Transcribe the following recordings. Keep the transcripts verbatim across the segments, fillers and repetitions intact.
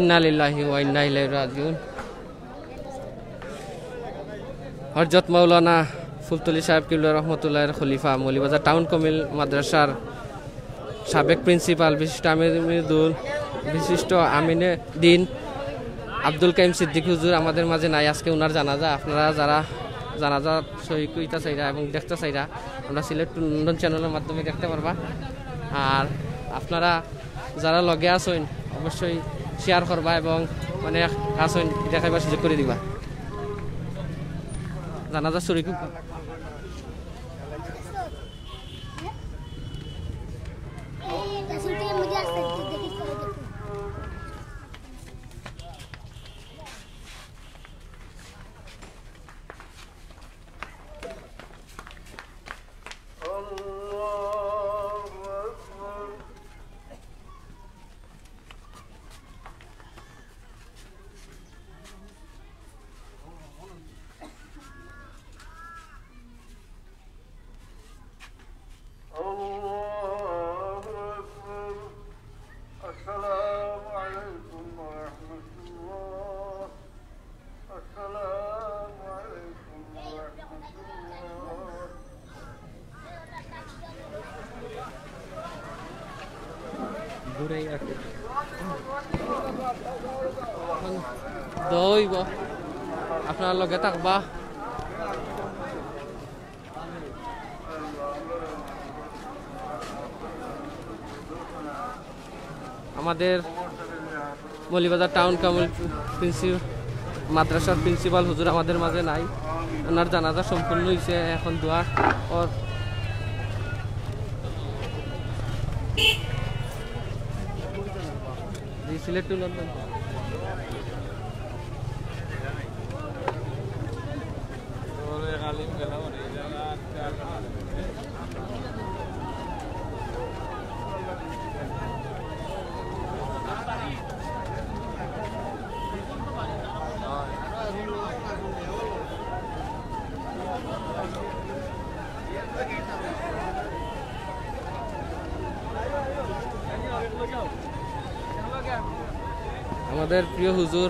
ইন্না লিল্লাহি ওয়া ইন্না ইলাইহি রাজিউন। হযরত মাওলানা ফুলতলি সাহেব কিবলা রহমতুল্লাহর খলিফা, মৌলভীবাজার টাউন কামিল মাদ্রাসার সাবেক প্রিন্সিপাল, বিশিষ্ট আমিনুল, বিশিষ্ট আমিনে দিন আব্দুল কাইম সিদ্দিকী হুজুর আমাদের মাঝে নাই। আজকে ওনার জানাজা। আপনারা যারা জানাজা শরিক হইতা চাইরা এবং দেখতা চাইরা, আমরা সিলেট টু লন্ডন চ্যানেলের মাধ্যমে দেখতা পারবা। আর আপনারা যারা লগে আছইন, অবশ্যই শেয়ার করবা এবং অনেক আছইন দেখাইবার সুযোগ করি দিবা। জানাজা শরিক হইবা। الله أكبر. السلام عليكم ورحمة الله. السلام عليكم ورحمة الله. দইব, আপনারা লগে থাকবা। আমাদের মৌলভীবাজার টাউন কামিল প্রিন্সি-, মাদ্রাসার প্রিন্সিপাল হুজুর আমাদের মাঝে নাই। ওনার জানাজা সম্পূর্ণ হইছে, এখন দোয়া ওর। জি, সিলেট টু লন্ডন। আমাদের প্রিয় হুজুর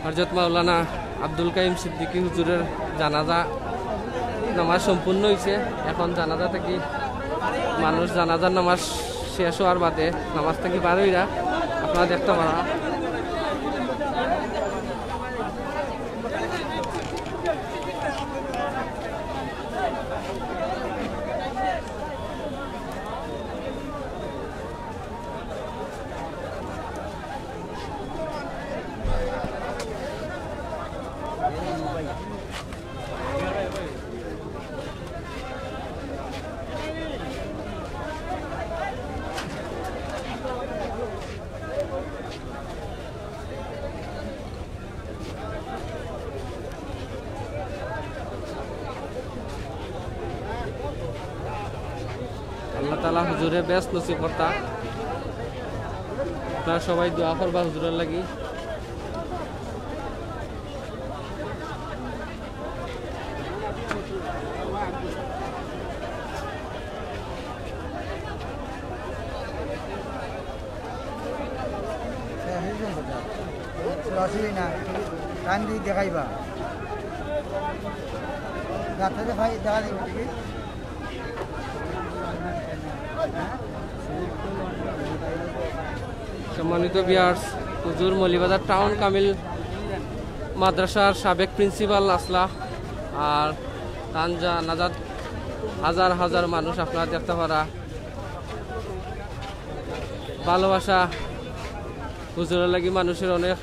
হযরত মাওলানা আব্দুল কাইম সিদ্দিকী হুজুরের জানাজা নামাজ সম্পূর্ণ হইছে। এখন জানাজা থাকি মানুষ জানাজার নামাজ শেষ হওয়ার বাদে নামাজ থাকি বার হইরা আপনারা দেখতা পারা। আল্লাহ তাআলা হুজুরে বেহেশত নসিব করতা। আপনারা সবাই দোয়া করবা হুজুরের লাগি। সরাসরি না, টান দিয়ে দেখাইবা। রাত্রে ভাই দেখা দিবি, ঠিক আছে? সম্মানিত ভিউয়ার্স, হুজুর মৌলভীবাজার টাউন কামিল মাদ্রাসার সাবেক প্রিন্সিপাল আছলা, আর তান জানাজাত হাজার হাজার মানুষ আপনারা দেখতা পারা। ভালোবাসা হুজুরের লাগি মানুষের অনেক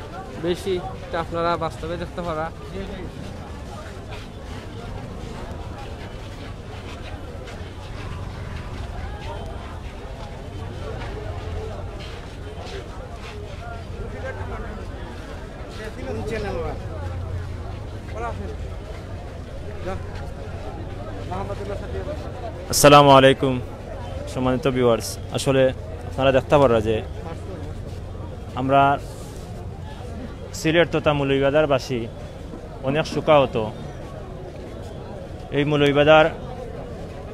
বেশি, এটা আপনারা বাস্তবে দেখতা পারা। আসসালামু আলাইকুম, সম্মানিত ভিউয়ার্স। আসলে আপনারা দেখতা পারা যে আমরা সিলেট তথা মৌলভীবাজারবাসী অনেক শোকাহত। এই মৌলভীবাজার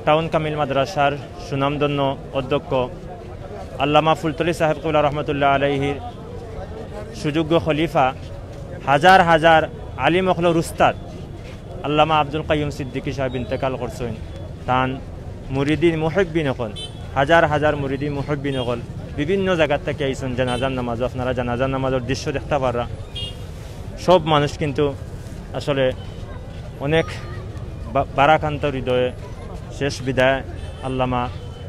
টাউন কামিল মাদ্রাসার সুনামধন্য অধ্যক্ষ আল্লামা ফুলতলি সাহেব কিবলা রহমতুল্লাহ আলাইহির সুযোগ্য খলিফা, হাজার হাজার আলিম অকলর উস্তাদ আল্লামা আব্দুল কাইয়ুম সিদ্দিকী সাহেব ইন্তেকাল করছইন। তান মুরিদিন মুহিব্বিন অকল, হাজার হাজার মুরিদিন মুহিব্বিন অকল বিভিন্ন জাগার থাকি আইছইন জানাজার নামাজো। আপনারা জানাজার নামাজর দৃশ্য দেখতা পাররা। সব মানুষ কিন্তু আসলে অনেক বা-, ভারাক্রান্ত হৃদয়ে শেষ বিদায় আল্লামা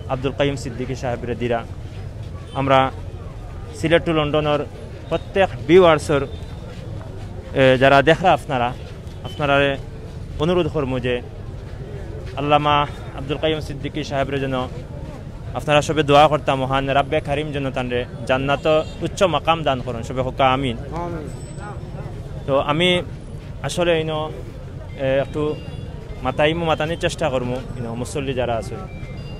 আব্দুল কাইয়ুম সিদ্দিকী সাহেবরে দিরা। আমরা সিলেট টু লন্ডনর প্রত্যেক ভিউয়ার্সর, এ, যারা দেখরা আপনারা, আপনারারে অনুরোধ করমু যে আল্লামা আব্দুল কাইয়ুম সিদ্দিকী সাহেবরে যেন আপনারা সবে দোয়া করতা, মহান রাব্বে কারিম যেন তানরে জান্নাত উচ্চ মাকাম দান করইন। সবে কউক্কা আমিন। তো আমি আসলে ইনো, এ, একটু মাতাইমু, মাতানির চেষ্টা করমু, ইনো মুসল্লি যারা আছে।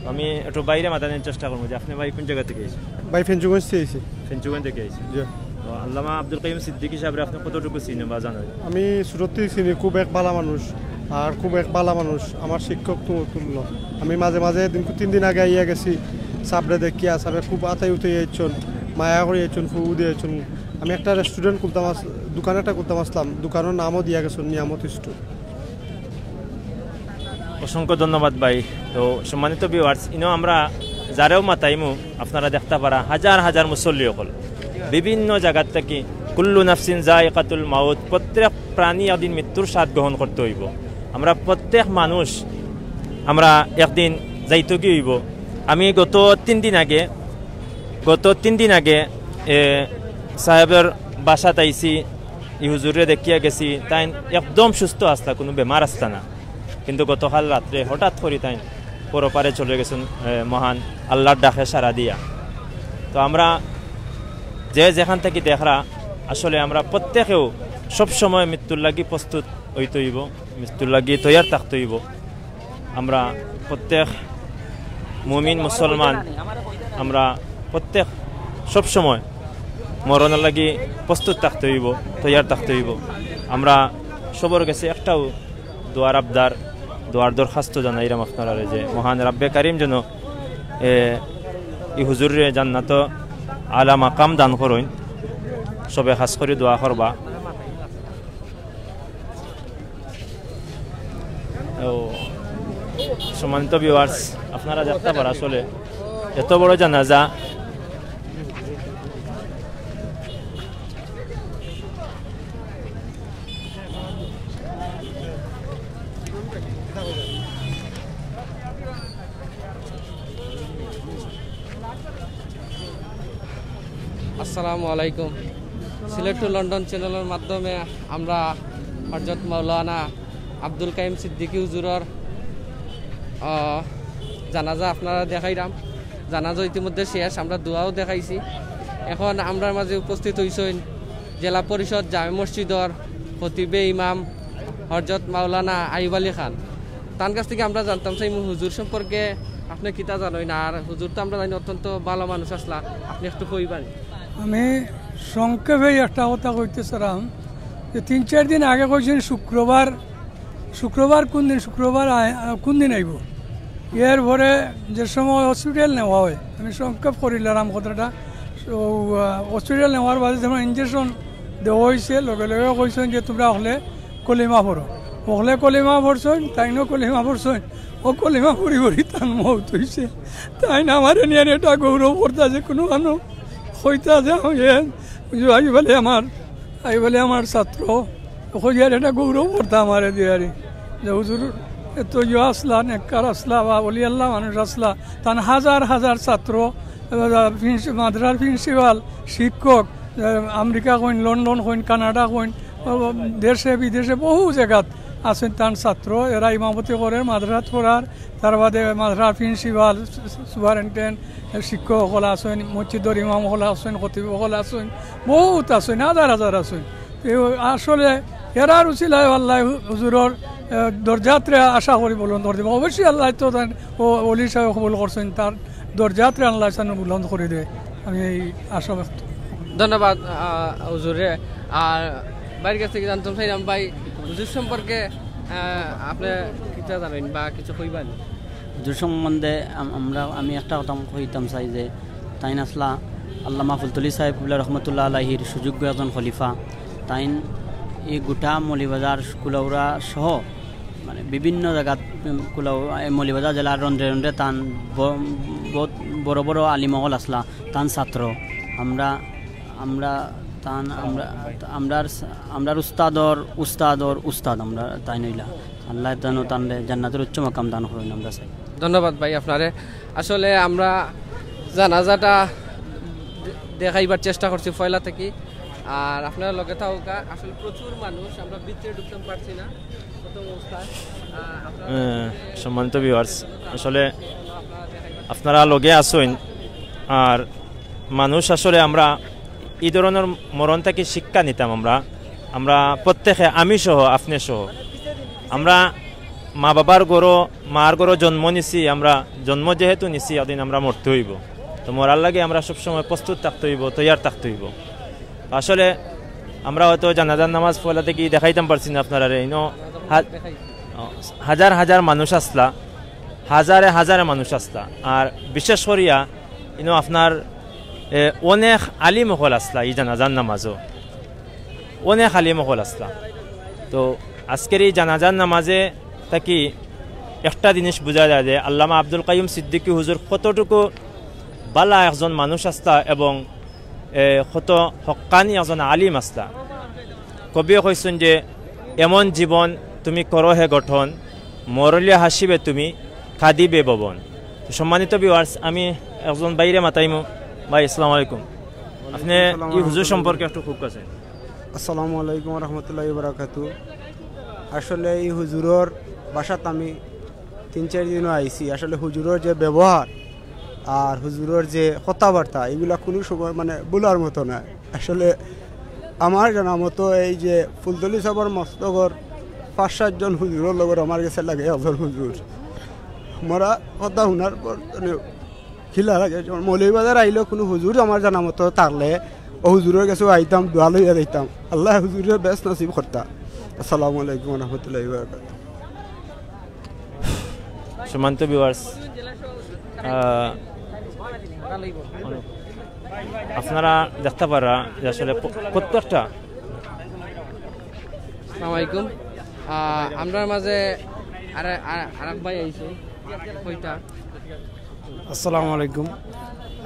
তো আমি একটু বাইরে মাতানির চেষ্টা করমু যে আপনে ভাই কোন জাগা থাকি আইছইন? ভাই, ফেঞ্চুগঞ্জ থাকি আইছি। ফেঞ্চুগঞ্জ থাকি আইছইন? জি। তো আল্লামা আব্দুল কাইয়ুম সিদ্দিকী সাহেবরে আপনে কতটুকু চিনইন বা জানইন? আমি ছোট থাকি চিনি, খুব এক ভালা মানুষ, আর খুব এক ভালা মানুষ, আমার শিক্ষক তুল্য। আমি মাঝে মাঝে দিন, তিন দিন আগে আইয়া গেছি, সাবরে দেখিয়া, সাবে খুব আতাই উতাই আইছইন, মায়া করি আইছইন, ফুউ দিয়া আইছইন। আমি একটা রেস্টুরেন্ট খুলতাম আস-, দোকান একটা খুলতাম আছলাম, দোকানর নামও দিয়া গেছইন নিয়ামত স্টোর। অসংখ্য ধন্যবাদ ভাই। তো সম্মানিত ভিউয়ার্স, ইনো আমরা যারেও মাতাইমু, আপনারা দেখতা পাররা হাজার হাজার মুসল্লি অকল বিভিন্ন জাগার থাকি। কুল্লু নাফসিন যায়িকাতুল মাউত, প্রত্যেক প্রাণী একদিন মৃত্যুর স্বাদ গ্রহণ করতে অইবো। আমরা প্রত্যেক মানুষ আমরা একদিন যাইতোগি অইবো। আমি গত তিন দিন আগে, গত তিন দিন আগে, এ, সাহেবর বাসাত আইছি, ই হুজুররে দেখিয়া গেছি, তাইন একদম সুস্থ আছলা, কুনু বেমার আছলা না। কিন্তু গতকাল রাত্রে হঠাৎ করি তাইন পরপারে চলে গেছইন, এ, মহান আল্লার ডাকে সাড়া দিয়া। তো আমরা যে যেখান থাকি দেখরা, আসলে আমরা প্রত্যেকেউ সবসময় মৃত্যুর লাগি প্রস্তুত অইতে অইবো, মৃত্যুর লাগি তৈয়ার থাকতে অইবো। আমরা প্রত্যেক মুমিন মুসলমান, আমরা প্রত্যেক সবসময় মরণর লাগি প্রস্তুত থাকতে অইবো, তৈয়ার থাকতে অইবো। আমরা সবর গেছে একটাউ দোয়ার আবদার, দোয়ার দরখাস্ত জানাইরাম আপনারারে যে মহান রাব্বে কারিম যেন, এ, ই হুজুররে জান্নাত আলা মাকাম দান করইন। সবে খাস করি দোয়া করবা। ও, সম্মানিত ভিউয়ার্স, আপনারা দেখতা পাররা আসলে এত বড় জানাজা। আসসালামু আলাইকুম। সিলেট টু লন্ডন চ্যানেলর মাধ্যমে আমরা হযরত মাওলানা আব্দুল কাইয়ুম সিদ্দিকী হুজুরর, আহ, জানাজা আপনারারে দেখাইরাম। জানাজা ইতিমধ্যে শেষ, আমরা দোয়াও দেখাইছি। এখন আমরার মাঝে উপস্থিত অইছইন জেলা পরিষদ জামে মসজিদর খতিবে ইমাম হযরত মাওলানা আইয়ুব আলী খান। তান কাছ থাকি আমরা জানতাম চাইমু হুজুর সম্পর্কে আপনে কিতা জানইন, আর হুজুর তো আমরা জানি অত্যন্ত ভালা মানুষ আছলা, আপনে একটু কইবা নি? আমি সংক্ষেপে একটা কথা কইতে চাইরাম যে তিন চাইর দিন আগে কইছইন শুক্রবার, শুক্রবার কুন দিন, শুক্রবার আই-, আ, কুন দিন আইবো? এরপরে যে সময় হসপিটাল নেওয়া অয়, আমি সংক্ষেপ করিলাম কথাটা। তো, আ, হসপিটাল নেওয়ার বাদে যখন ইনজেকশন দেওয়া অইছে, লগে লগে কইছইন যে, "তুমরা অকলে কলিমা পড়ো।" অকলে কলিমা পড়ছইন, তাইনও কলিমা পড়ছইন। অউ কলিমা পড়ি পড়ি তান মউত অইছে। তাইন আমারে নিয়া এটা গৌরব করতা যে কুনু মানুষ কইতা যে, "আমি এ, হুজুর আইয়ুব আলী আমার, আইয়ুব আলী আমার ছাত্র।" কইয়ার এটা গৌরব করতা আমারে দিয়ারি। যে হুজুর এত ইয়া আছলা, নেককার আছলা বা ওলি আল্লাহ মানুষ আছলা, তান হাজার হাজার ছাত্র, আহ, প্রিন্সি-, মাদ্রাসার প্রিন্সিপাল, শিক্ষক, আহ, আমেরিকা কইন, লন্ডন কইন, কানাডা কইন, আহ, দেশে বিদেশে বহু জাগাত আছইন তান ছাত্র, এরা ইমামতি করের, মাদ্রাসাত পড়ার, তার বাদে মাদ্রাসার প্রিন্সিপাল, সু-, সু-, সুপারিনটেন্ডেন্ট, শিক্ষক অকল আছইন, মসজিদর ইমাম অকল আছইন, খতিব অকল আছইন, বহুত আছইন, হাজার হাজার আছইন। এ আসলে এরার উছিলায় আল্লায় হু-, হুজুরর, এ, দরজাতরে আশা করি বুলন্দ করি দিবা। অবশ্যই আল্লায় তো তান ও-, ওলি সাহেব কবুল করছইন, তার দরজাতরে আল্লায় যেন বুলন্দ করি দেয়, আমি এই আশা ব্যক্ত। ধন্যবাদ, আহ, হুজুররে। আর ভাইর কাছ থাকি জানতাম চাইরাম, ভাই, হুজুর সম্পর্কে, আহ, আপনে কিতা জানইন বা কিছু কইবা নি? হুজুর সম্বন্ধে আম-, আমরা, আমি একটা কথা কইতাম চাই যে তাইন আছলা আল্লামা ফুলতলি সাহেব কিবলা রহমতুল্লাহ আলাইহির সুযোগ্য একজন খলিফা। তাইন এই গোটা মৌলভীবাজার কুলাউড়া সহ মানে বিভিন্ন জাগাত, উম, কুলাউ-, এই মৌলভীবাজার জেলার রন্ধ্রে রন্ধ্রে তান ব-, বহুত বড় বড় আলিম অকল আছলা, তান ছাত্র। আমরা, আমরা, তান, আমরা, আমরার, আমরার উস্তাদর উস্তাদর উস্তাদ আমরা তাইন অইলা। আল্লাহ তানও তানরে জান্নাতের উচ্চ মাকাম দান করইন, আমরা চাই। ধন্যবাদ ভাই আপনারে। আসলে আমরা জানাজাটা দে-, দেখাইবার চেষ্টা করছি পয়লা থাকি। আর আপনারা লগে থাকুকা, আসলে প্রচুর মানুষ, আমরা ভিতরে ঢুকতাম পারছি না। প্রথম অবস্থায়, আহ, আপনারা হ্যাঁ, সম্মানিত ভিউয়ার্স, আসলে আপনারা লগে আছইন। আর মানুষ আসলে আমরা ই ধরনর মরণ থাকি শিক্ষা নিতাম আমরা। আমরা প্রত্যেকে, আমি সহ, আপনে সহ, আমরা মা বাবার ঘরো, মার ঘরো জন্ম নিছি, আমরা জন্ম যেহেতু নিছি, একদিন আমরা মরতে অইবো। তো মরার লাগি আমরা সবসময় প্রস্তুত থাকতে অইবো, তৈয়ার থাকতে অইবো। আসলে আমরা হয়তো জানাজার নামাজ পয়লা থাকি দেখাইতাম পারছি না আপনারারে, ইনো হা-, হাজার হাজার মানুষ আছলা, হাজারে হাজারে মানুষ আছলা। আর বিশেষ করিয়া ইনো আপনার, এ, অনেক আলিম অকল আছলা ই জানাজার নামাজও, অনেক আলিম অকল আছলা। তো আজকের ই জানাজার নামাজে থাকি একটা জিনিস বুঝা যায় যে আল্লামা আব্দুল কাইয়ুম সিদ্দিকী হুজুর কতটুকু বালা একজন মানুষ আছলা এবং, এ, কত হক্কানি একজন আলিম আছলা। কবিয়ে কইছইন যে, "এমন জীবন তুমি করো হে গঠন, মরলে হাসিবে তুমি, কাঁদিবে ভবন।" তো সম্মানিত ভিউয়ার্স, আমি একজন ভাইরে মাতাইমু। ভাই, আসসালামু আলাইকুম। আপনে ই হুজুর সম্পর্কে একটু খুব কাছে। আসসালামু আলাইকুম রহমতুল্লাহি বারাকাতু। আসলে ই হুজুরর বাসাত আমি তিন চাইর দিনও আইছি। আসলে হুজুরর যে ব্যবহার আর হুজুরর যে কথাবার্তা, ইগুলা কুনু সময় মানে ভুলার মতো নায়। আসলে আমার জানা মতো এই যে ফুলতলি সাবর মস্তকর পাঁচ সাতজন হুজুরর লগর আমার গেছে লাগে একজন হুজুর। মরা কথা হুনার পর মানে খিলা লাগে। যেমন মৌলভীবাজার আইলেও কুনু হুজুর আমার জানা মতো থাকলে অউ হুজুরর গেছে আইতাম, দোয়া লইয়া যাইতাম। আল্লায় হুজুররে বেহেস্ত নসিব করতা। আসসালামু আলাইকুম ওয়া রাহমাতুল্লাহি ওয়া বারাকাতুহু। সম্মানিত ভিউয়ার্স, আহ, আপনারা দেখতা পাররা যে আসলে প-, প্রত্যেকটা আসসালামু আলাইকুম। আহ, আমরার মাঝে আর, আর, আরেক ভাই আইছে, কইতা। আসসালামু আলাইকুম।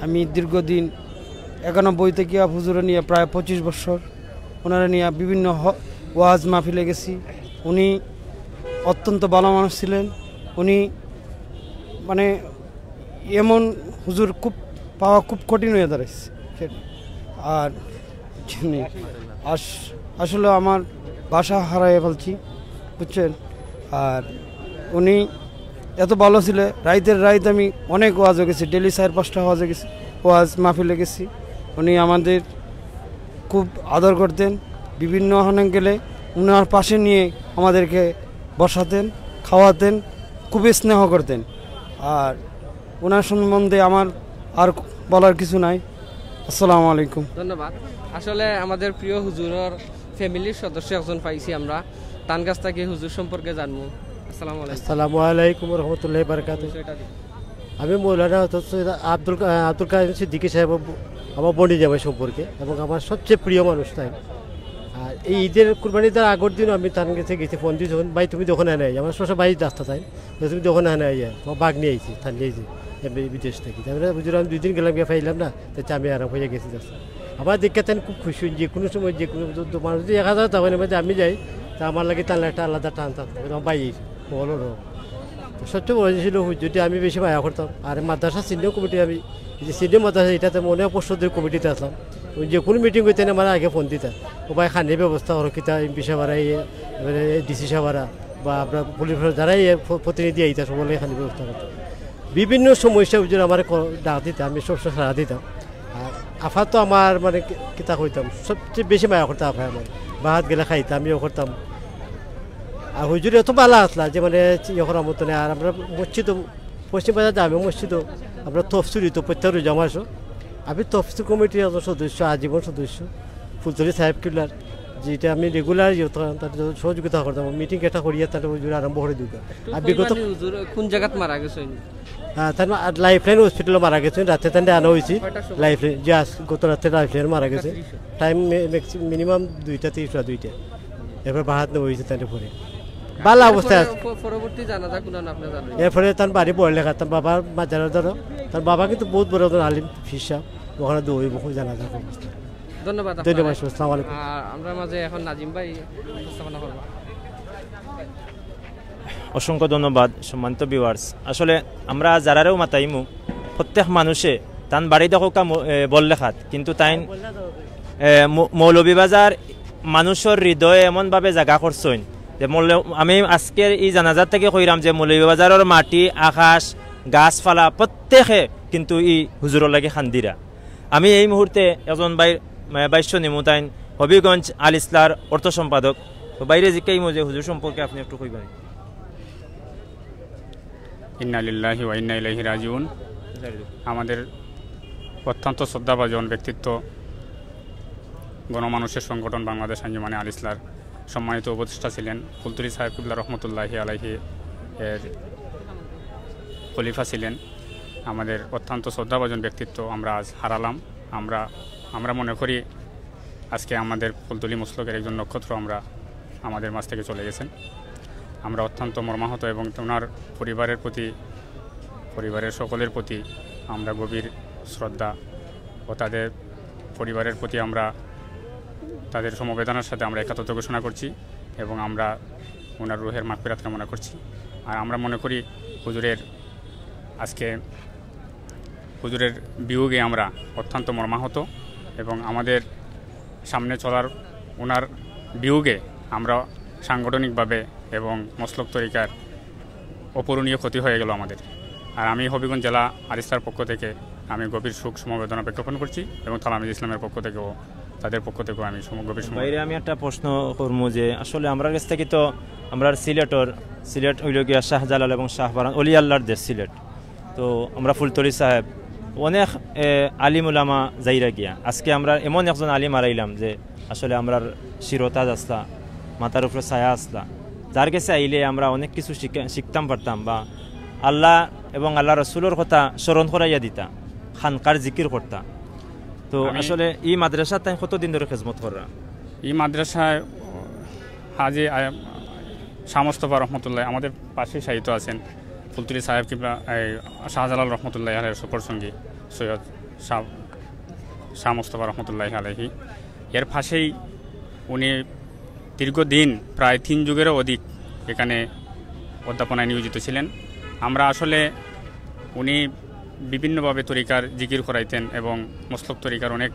আমি দীর্ঘদিন একানব্বই থাকি হুজুরে নিয়া প্রায় পঁচিশ বছর, ওনারে নিয়া বিভিন্ন হ-, ওয়াজ মাহফিলে গেছি। উনি অত্যন্ত ভালো মানুষ ছিলেন। উনি মানে এমন হুজুর খুব পাওয়া খুব কঠিন হইয়া দাঁড়াইছে। আর জি, আস-, আসলে আমার বাসা হারাইয়া ফেলছি, বুঝছেন? আর উনি এত ভালো ছিলেন, রাইতের রাইত আমি অনেক ওয়াজে গেছি, ডেইলি চার পাঁচটা ওয়াজে গেছি, ওয়াজ মাহফিলে গেছি। উনি আমাদের খুব আদর করতেন, বিভিন্ন ওখানে গেলে উনার পাশে নিয়ে আমাদেরকে বসাতেন, খাওয়াতেন, খুবই স্নেহ করতেন। আর ওনার সম্বন্ধে আমার আর বলার কিছু নাই। আসসালামু আলাইকুম। ধন্যবাদ। আসলে আমাদের প্রিয় হুজুরর ফ্যামিলির সদস্য একজন পাইছি আমরা, তান কাছ থাকি হুজুর সম্পর্কে জানমু। আসসালামু আলাইকুম। আসসালামু আলাইকুম রহমতুল্লাহি বারাকাতুহু। পরিচয়টা দিন। আমি মৌলানা হজরত সৈয়দ আব্দুল কা-, আব্দুল কাইয়ুম সিদ্দিকী সাহেব, আমার বনি জামাই সম্পর্কে এবং আমার সবচেয়ে প্রিয় মানুষ তাইন। আর এই ঈদের, কুরবানি ঈদের আগর দিন আমি তান গেছে গেছি ফোন দিছি, "ভাই, তুমি দোকানে নাই?" আমার শ্বশুর ভাই রাস্তা তাই, "তুমি দোকানে নাই?" ইয়া, আমার বাগ নিয়ে আইছি, তান নিয়ে আইছি, এমনি বিদেশ থাকি। তারপরে হুজুর, আমি দুই দিন গেলাম, গিয়া পাইলাম না, তাই আমি আরাম হইয়া গেছি রাস্তা। আমার দেখে তাইন খুব খুশি হইন, যে কোনো সময়, যে কোনো, তো, তো মানুষ যদি এক হাজার যাবেন, আমি যাই, তা আমার লাগি তাহলে একটা আলাদা টান থাকতো, আমার ভাই আইছে, বলো না। তো সবচেয়ে বড় জিনিস হলো, যদি আমি বেশি মায়া করতাম, আর মাদ্রাসা সিনিয়র কমিটি, আমি এই যে সিনিয়র মাদ্রাসা, এটাতে মনে হয় পরশু কমিটিতে আসলাম। ওই যে কোনো মিটিং হইতে না, আমার আগে ফোন দিতা, "ও ভাই, খানির ব্যবস্থা করো, কিতা এমপি সাহেব আরা, এবারে ডিসি সাহেব আরা, বা আপনার পুলিশ প্রশাসন যারাই এ প্র-, প্রতিনিধি আইতা, সকলে খানির ব্যবস্থা করতো।" বিভিন্ন সমস্যা বুঝলে আমার ক-, ডাক দিতা, আমি সবসময় সারা দিতাম। আর আফা তো আমার মানে কি-, কিতা কইতাম, সবচেয়ে বেশি মায়া করতাম আফা আমার। ভাত গেলে খাইতাম, ইয়ে করতাম। আর হুজুর এত ভালো আসলা যে মানে ইয়ে করার মতো নেই। আর আমরা মসজিদও, পশ্চিম বাজার জামে মসজিদও আমরা তফসির হইতো প্রত্যেক রোজা মাসও। আমি তফসির কমিটির একজন সদস্য, আজীবন সদস্য, ফুলতলি সাহেব কিবলার, যেটা আমি রেগুলার ইয়ে করতাম, তার সহযোগিতা করতাম, মিটিং একটা করিয়া তার হুজুর আরম্ভ করে দিতাম। আর বিগত হুজুর কোন জায়গাত মারা গেছে? হ্যাঁ, তার লাইফলাইন হসপিটালো মারা গেছে, রাতে তানরে আনা হয়েছে। লাইফলাইন, যে আজ গত রাতে লাইফলাইন মারা গেছে। টাইম মিনিমাম দুইটা তিরিশ বা দুইটা। এরপর বাহাত নেওয়া হয়েছে তানরে পরে। ভালো অবস্থা আছে। পরবর্তী জানাজা কোন আপনি জানেন? এরপরে তার বাড়ি বড় লেখা, তার বাবার মাজার ধরো। তার বাবা কিন্তু বহুত বড় একজন আলিম, ফির সাহেব। ওখানে দৌড় বহু জানাজা অবস্থা। ধন্যবাদ ধন্যবাদ। আসসালামু আলাইকুম। আমরা মাঝে এখন নাজিম ভাই উপস্থাপনা করবো। অসংখ্য ধন্যবাদ সম্মানিত ভিউয়ার্স। আসলে আমরা যারারেও মাতাইমু, প্রত্যেক মানুষে তান বাড়ি দেখোকা বড় লেখাত, কিন্তু তাইন মৌলভীবাজার মানুষর হৃদয়ে এমনভাবে জাগা করছইন যে আমি আজকের এই জানাজার থাকি কইরাম যে মৌলভীবাজারর মাটি, আকাশ, গাছপালা প্রত্যেকে কিন্তু ই হুজুরর লাগি কান্দিরা। আমি এই মুহূর্তে একজন ভাইর ভাষ্য নিমু, তাইন হবিগঞ্জ আল ইসলার অর্থ সম্পাদক। তো ভাইরে জিকাইমু যে হুজুর সম্পর্কে আপনি একটু কইবেন। ইন্না লিল্লাহি ওয়া ইন্না ইলাইহি রাজিউন। আমাদের অত্যন্ত শ্রদ্ধাভাজন ব্যক্তিত্ব, গণমানুষের সংগঠন বাংলাদেশ আঞ্জুমানে আল ইসলার সম্মানিত উপদেষ্টা ছিলেন ফুলতলি সাহেব কিবলা রহমতুল্লাহি আলাইহি, এর খলিফা ছিলেন। আমাদের অত্যন্ত শ্রদ্ধাভাজন ব্যক্তিত্ব আমরা আজ হারালাম। আমরা আমরা মনে করি আজকে আমাদের ফুলতলি মসলকের একজন নক্ষত্র আমরা আমাদের মাঝ থেকে চলে গেছেন। আমরা অত্যন্ত মর্মাহত এবং ওনার পরিবারের প্রতি, পরিবারের সকলের প্রতি আমরা গভীর শ্রদ্ধা ও তাদের পরিবারের প্রতি আমরা তাদের সমবেদনার সাথে আমরা একাত্মতা ঘোষণা করছি এবং আমরা ওনার রুহের মাগফিরাত কামনা করছি। আর আমরা মনে করি হুজুরের আজকে হুজুরের বিয়োগে আমরা অত্যন্ত মর্মাহত এবং আমাদের সামনে চলার ওনার বিয়োগে আমরা সাংগঠনিকভাবে এবং মসলক তরিকার অপূরণীয় ক্ষতি হয়ে গেল আমাদের। আর আমি হবিগঞ্জ জেলা আরিস্তার পক্ষ থেকে আমি গভীর শোক সমবেদনা জ্ঞাপন করছি এবং তালামিজ ইসলামের পক্ষ থেকেও, তাদের পক্ষ থেকেও আমি সম-, গভীর সমবেদনা। ভাইরে, আমি একটা প্রশ্ন করমু যে আসলে আমরার গেছ থাকি তো আমরার সিলেটর, সিলেট অইলো গিয়া শাহজালাল এবং শাহপরান, অলি আল্লাহর দেশ সিলেট। তো আমরা ফুলতলি সাহেব অনেক, এ, আলিম উলামা যাইরা গিয়া। আজকে আমরা এমন একজন আলিম হারাইলাম যে আসলে আমরার শিরতাজ আছলা, মাথার উপরে ছায়া আছলা, যার গেছে আইলে আমরা অনেক কিছু শিখা-, শিখতাম পারতাম বা আল্লাহ এবং আল্লাহ রসুলর কথা স্মরণ করাইয়া দিতা, খানকার জিকির করতা। তো আমি আসলে ই মাদ্রাসাত তাইন কতদিন ধরে খেজমত কররা? ই মাদ্রাসায় হাজি, আ, শাহ মোস্তফা রহমতুল্লাহ আমাদের পাশেই শায়িত আছেন, ফুলতলি সাহেব কিবলা, এই, শাহজালাল রহমতুল্লাহ আলাইহির সফর সঙ্গী সৈয়দ শাহ, শাহ মোস্তফা রহমতুল্লাহ আলাইহি। এর পাশেই উনি দীর্ঘদিন, প্রায় তিন যুগেরও অধিক এখানে অধ্যাপনায় নিয়োজিত ছিলেন। আমরা আসলে, উনি বিভিন্নভাবে তরিকার জিকির করাইতেন এবং মসলক তরিকার অনেক,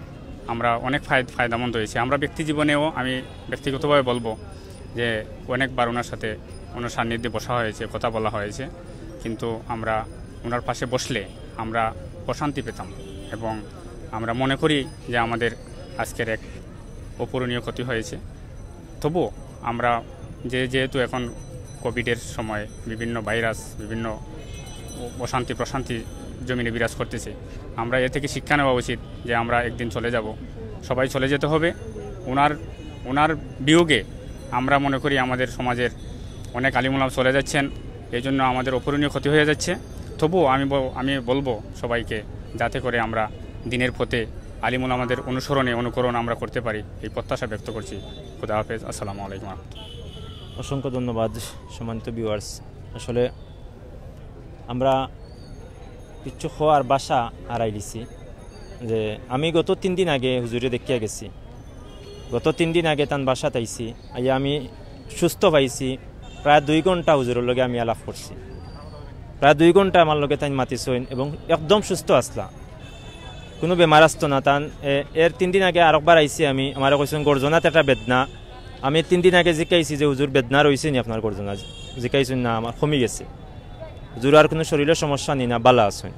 আমরা অনেক ফায়-, ফায়দামন্দ হয়েছি। আমরা ব্যক্তি জীবনেও, আমি ব্যক্তিগতভাবে বলবো যে অনেকবার ওনার সাথে ওনার সান্নিধ্যে বসা হয়েছে, কথা বলা হয়েছে, কিন্তু আমরা ওনার পাশে বসলে আমরা প্রশান্তি পেতাম এবং আমরা মনে করি যে আমাদের আজকের এক অপূরণীয় ক্ষতি হয়েছে। তবুও আমরা যে, যেহেতু এখন কোভিডের সময় বিভিন্ন ভাইরাস, বিভিন্ন অ-, অশান্তি প্রশান্তি জমিনে বিরাজ করতেছে, আমরা এ থেকে শিক্ষা নেওয়া উচিত যে আমরা একদিন চলে যাব, সবাই চলে যেতে হবে। ওনার, ওনার বিয়োগে আমরা মনে করি আমাদের সমাজের অনেক আলিমুলামা চলে যাচ্ছেন, এই জন্য আমাদের অপূরণীয় ক্ষতি হয়ে যাচ্ছে। তবুও আমি ব-, আমি বলবো সবাইকে, যাতে করে আমরা দিনের পথে আলিমুলামাদের অনুসরণে অনুকরণ আমরা করতে পারি, এই প্রত্যাশা ব্যক্ত করছি। খুদা হাফেজ, আসসালামু আলাইকুম রহমতুল্লাহ। অসংখ্য ধন্যবাদ সম্মানিত ভিউয়ার্স। আসলে আমরা কিচ্ছু কওয়ার ভাষা হারাইলিছি। যে আমি গত তিন দিন আগে হুজুরে দেখিয়া গেছি, গত তিন দিন আগে তান বাসাত আইছি, আইয়া আমি সুস্থ পাইছি। প্রায় দুই ঘন্টা হুজুরর লগে আমি আলাপ করছি, প্রায় দুই ঘন্টা আমার লগে তাইন মাতিছইন এবং একদম সুস্থ আছলা, কুনু বেমার আছতো না তান। এ, এর তিন দিন আগে আরকবার আইছি আমি, আমারে কইছইন গর্দনাত একটা বেদনা। আমি তিন দিন আগে জিকাইছি যে হুজুর বেদনা রইছে নি আপনার গর্দনাত? জিকাইছইন না, আমার কমি গেছে। হুজুর আর কুনু শরীরর সমস্যা নি, না, বালা আছইন।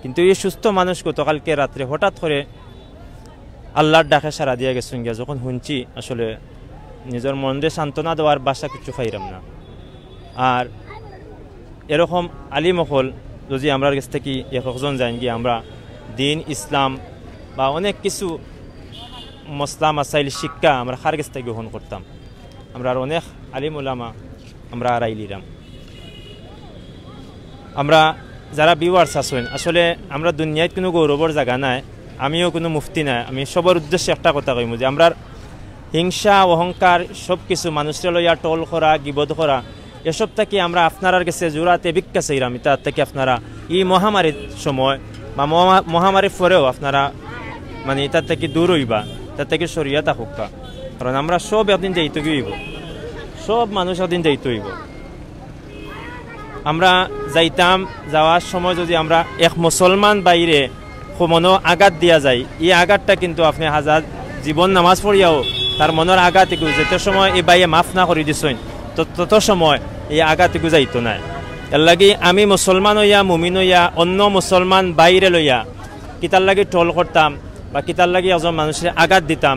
কিন্তু এই সুস্থ মানুষ গতকালকে রাত্রে হঠাৎ করে আল্লাহর ডাকে সাড়া দিয়া গেছইন গিয়া। যখন হুনছি আসলে নিজর মনরে সান্ত্বনা দেওয়ার ভাষা কিচ্ছু পাইরাম না। আর এরকম আলিম অকল যদি আমরার গেছ থাকি এক একজন যাইন গিয়া, আমরা দিন ইসলাম বা অনেক কিছু মসলা মাসাইল শিক্ষা আমরা কার গেছ থাকি গ্রহণ করতাম। আমরার অনেক আলিম উলামা আমরা হারাইলিরাম। আমরা যারা ভিউয়ার্স আছইন, আসলে আমরা দুনিয়াত কুনু গৌরবর জাগা নায়, আমিও কুনু মুফতি নায়। আমি সবর উদ্দেশ্যে একটা কথা কইমু যে আমরার হিংসা, অহংকার, সব কিছু মানুষরে লইয়া টল করা, গিবত করা, এসব থাকি আমরা আপনারার গেছে জোড়াতে ভিক্ষা চাইরাম। ইতার থাকি আপনারা ই মহামারীর সময় বা মহা-, মহামারীর পরেও আপনারা মানে ইতার থাকি দূর অইবা, ইতার থাকি সরিয়া থাকউক্কা। কারণ আমরা সব একদিন যাইতে অইবো, সব মানুষ একদিন যাইতে অইবো। আমরা যাইতাম, যাওয়ার সময় যদি আমরা এক মুসলমান ভাইরে কো-, মনো আঘাত দিয়া যাই, ই আঘাতটা কিন্তু আপনে হাজার জীবন নামাজ পড়িয়াও তার মনর আঘাত ইগু যেতে সময় ই ভাইয়ে মাফ না করি দিছইন, তো তত সময় ই আঘাত ইগু যাইতো নায়। এর লাগি আমি মুসলমান অইয়া, মুমিন অইয়া, অন্য মুসলমান ভাইরে লইয়া কিতার লাগি টল করতাম বা কিতার লাগি একজন মানুষরে আঘাত দিতাম?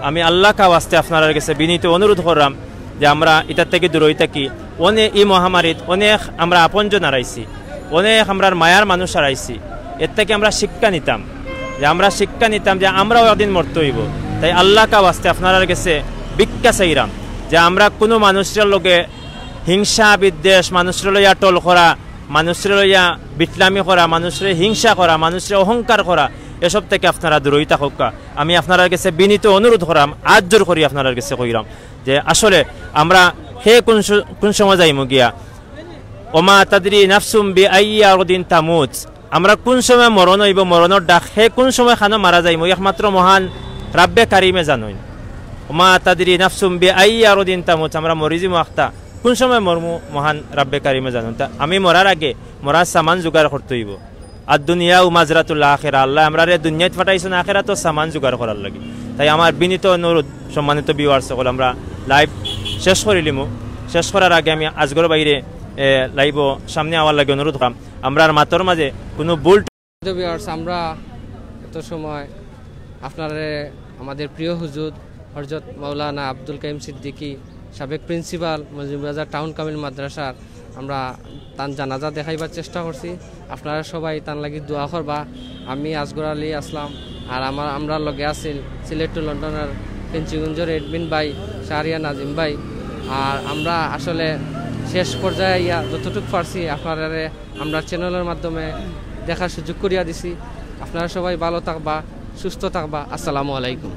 আমি আল্লাহ কা ওয়াস্তে আপনারার গেছে বিনীত অনুরোধ কররাম যে আমরা ইতার থাকি দূরই থাকি। অনে-, ই মহামারীত অনেক আমরা আপনজন হারাইছি, অনেক আমরার মায়ার মানুষ হারাইছি। এর থাকি আমরা শিক্ষা নিতাম, যে আমরা শিক্ষা নিতাম যে আমরাও একদিন মরতে অইবো। তাই আল্লাহ কা ওয়াস্তে আপনারার গেছে ভিক্ষা চাইরাম যে আমরা কুনু মানুষর লগে হিংসা বিদ্বেষ, মানুষরে লইয়া টল করা, মানুষরে লইয়া বিটলামি করা, মানুষরে হিংসা করা, মানুষরে অহংকার করা, এসব থাকি আপনারা দূরই থাকউক্কা। আমি আপনারার গেছে বিনীত অনুরোধ কররাম, আত জোর করি আপনারার গেছে কইরাম যে আসলে আমরা হে কুন স-, কুন সময় যাইমু গিয়া, ওমা তাদরি নাফসুম বি আইয়ি আরদিন তামুত। আমরা কুন সময় মরণ অইবো, মরণর ডাক, হে কুন সময় খানো মারা যাইমু, একমাত্র মহান রাব্বে কারিমে জানইন। ওমা তাদরি নাফসুম বি আইয়ি আরদিন তামুত। আমরা মরি যিমু আখতা, কুন সময় মরমু, মহান রাব্বে কারিমে জানইন। তা আমি মরার আগে মরার সামান জোগাড় করতে অইবো। আর দুনিয়া ও মাজরাতুল আখেরা, আল্লাহ আমরারে দুনিয়াত পাঠাইছইন আখেরাতর সামান জোগাড় করার লাগি। তাই আমার বিনীত অনুরোধ, সম্মানিত ভিউয়ার্স সকল, আমরা লাইভ শেষ করিলিমু। শেষ করার আগে আমি আজগর ভাইরে, এ, লাইভো সামনে আওয়ার লাগি অনুরোধ কররাম। আমরার মাতর মাঝে কুনু ভুল তো ভিউয়ার্স, আমরা এত সময় আপনারারে আমাদের প্রিয় হুজুর হযরত মাওলানা আব্দুল কাইয়ুম সিদ্দিকী, সাবেক প্রিন্সিপাল মৌলভীবাজার টাউন কামিল মাদ্রাসার, আমরা তান জানাজা দেখাইবার চেষ্টা করছি। আপনারা সবাই তান লাগি দোয়া করবা। আমি আসগর আলী আসলাম, আর আমার, আমরার লগে আছিল সিলেট টু লন্ডনর ফেঞ্চুগঞ্জর অ্যাডমিন ভাই শাহরিয়ার নাজিম ভাই। আর আমরা আসলে শেষ পর্যায়ে আইয়া যতটুক পারছি আপনারারে আমরার চ্যানেলর মাধ্যমে দেখার সুযোগ করিয়া দিছি। আপনারা সবাই ভালো থাকবা, সুস্থ থাকবা। আসসালামু আলাইকুম।